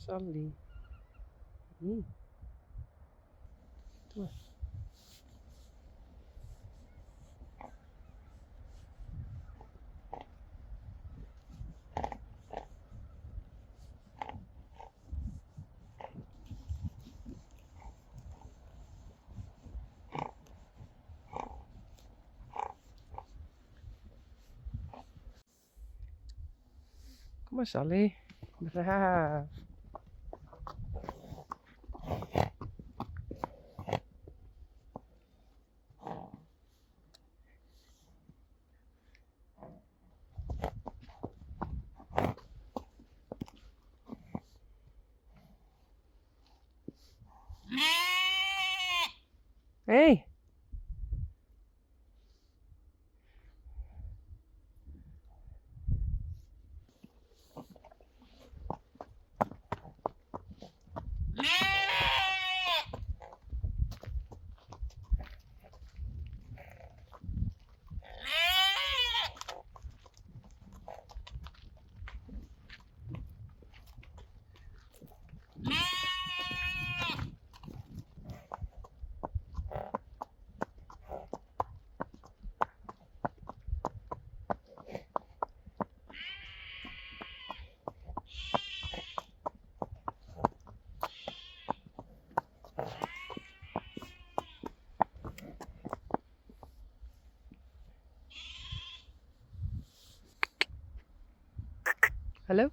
Sally. Doe mar. Kom mar, Sally. Braaf. Hey. Hallo?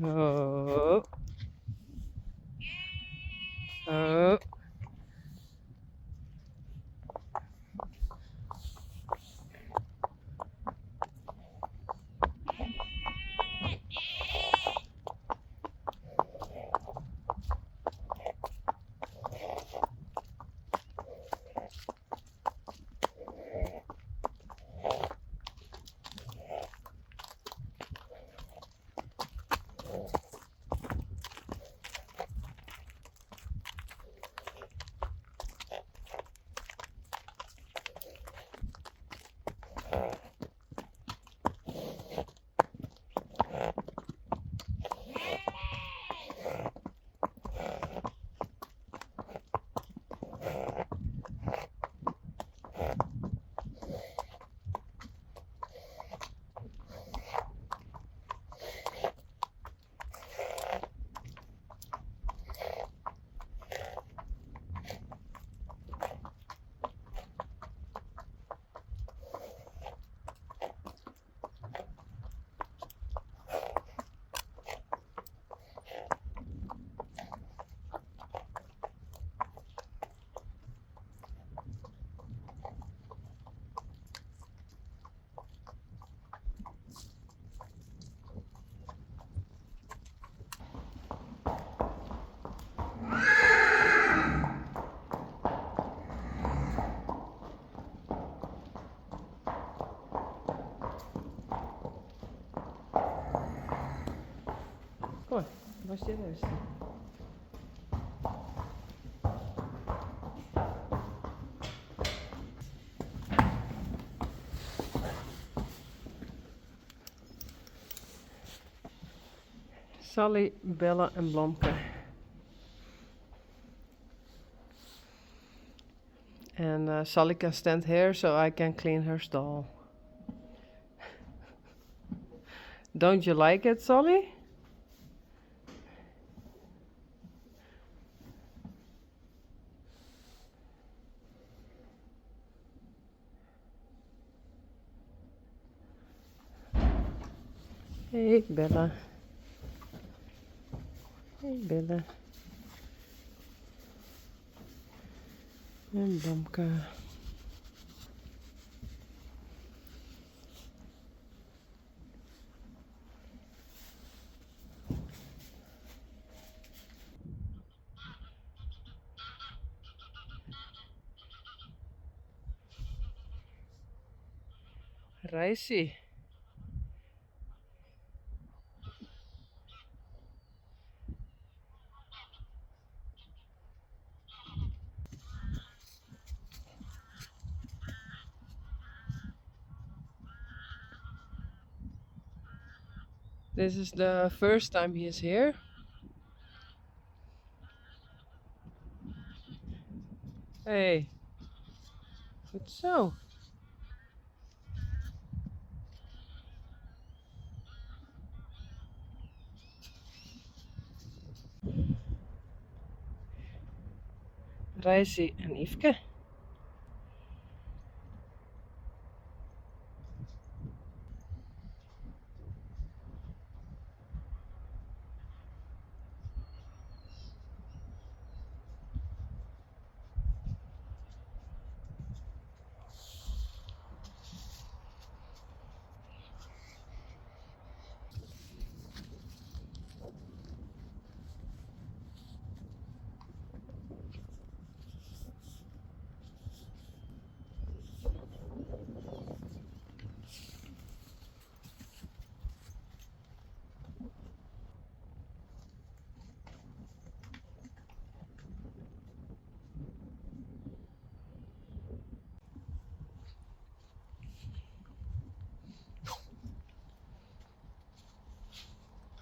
Oh. Oh. Kom, waar zit hij? Sally, Bella en Blomke. And Sally can stand here so I can clean her stall. Don't you like it, Sally? Hey Bella. Hey Bella. En Blomke. Reisje. This is the first time he is here. Hey, goed zo. Reisi en Yfke.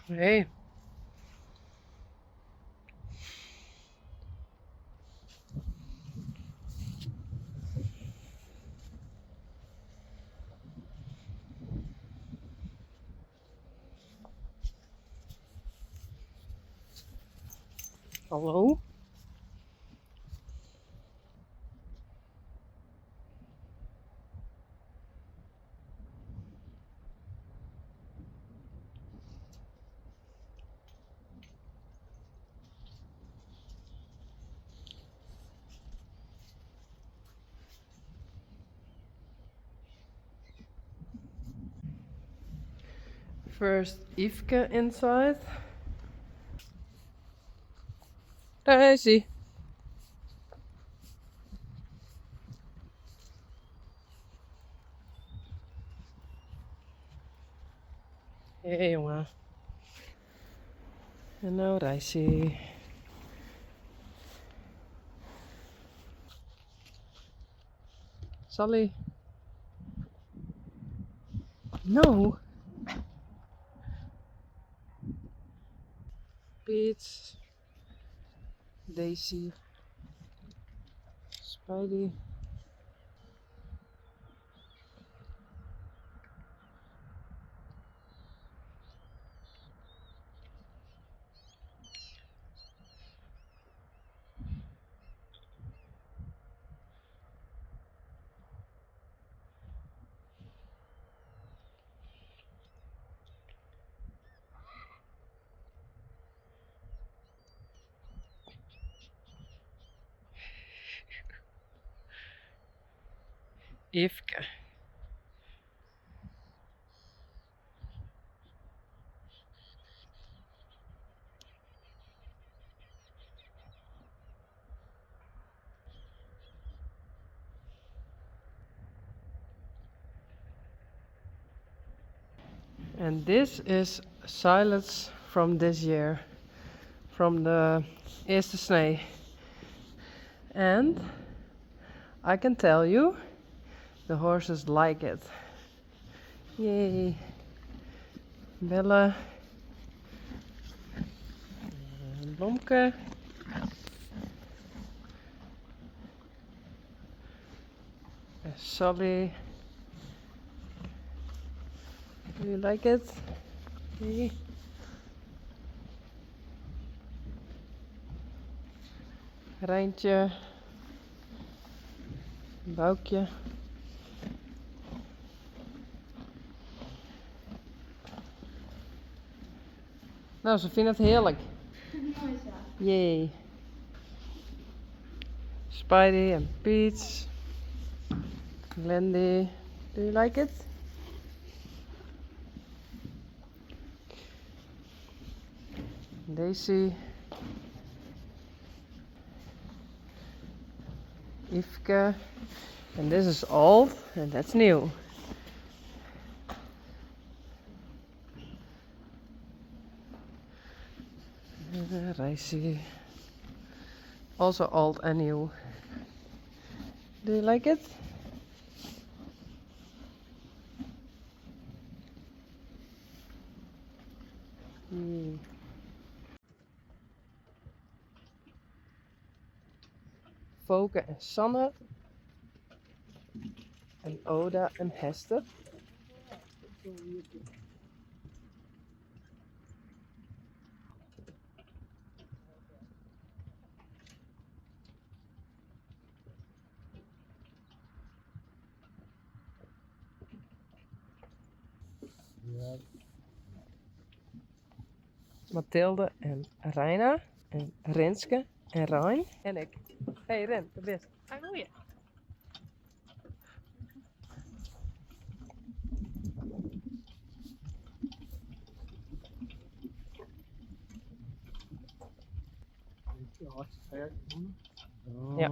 Hey. Hallo? First Yfke inside. Daar is hij. Hey jongen. En nou Reisi. Sally. No. Peach. Daisy. Spidey. Yfke. And this is silage from this year, from the eerste snee. And I can tell you, the horses like it. Yay. Bella. En Blomke. En Sally. Do you like it? Hey. Rijntje. Boukje. Nou, ze vinden het heerlijk. Mooi zo. Yay. Spidey and Peach. Glendy. Do you like it? Daisy. Yfke. And this is old and that's new. Reisi. Also old and new. Do you like it? Foke en Sanne. En Oda en Hester. Mathilde en Reina en Rinske en Rein en ik. Hey Rin, dêr bist. Goeie. Ja.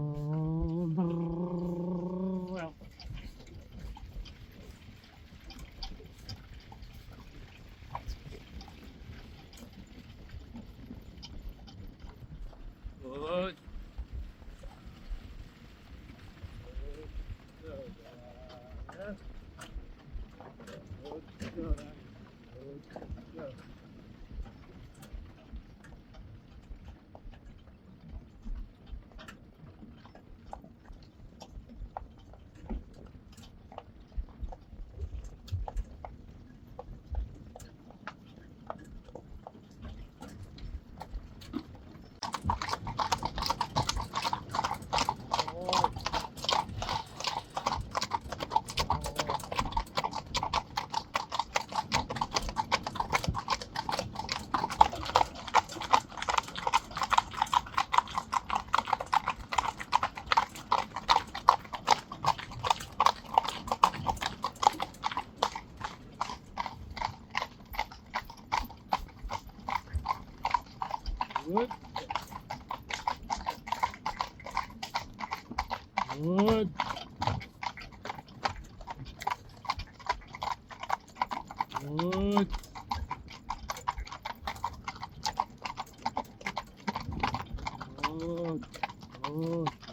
Goed. Goed. Goed. Goed. Goed.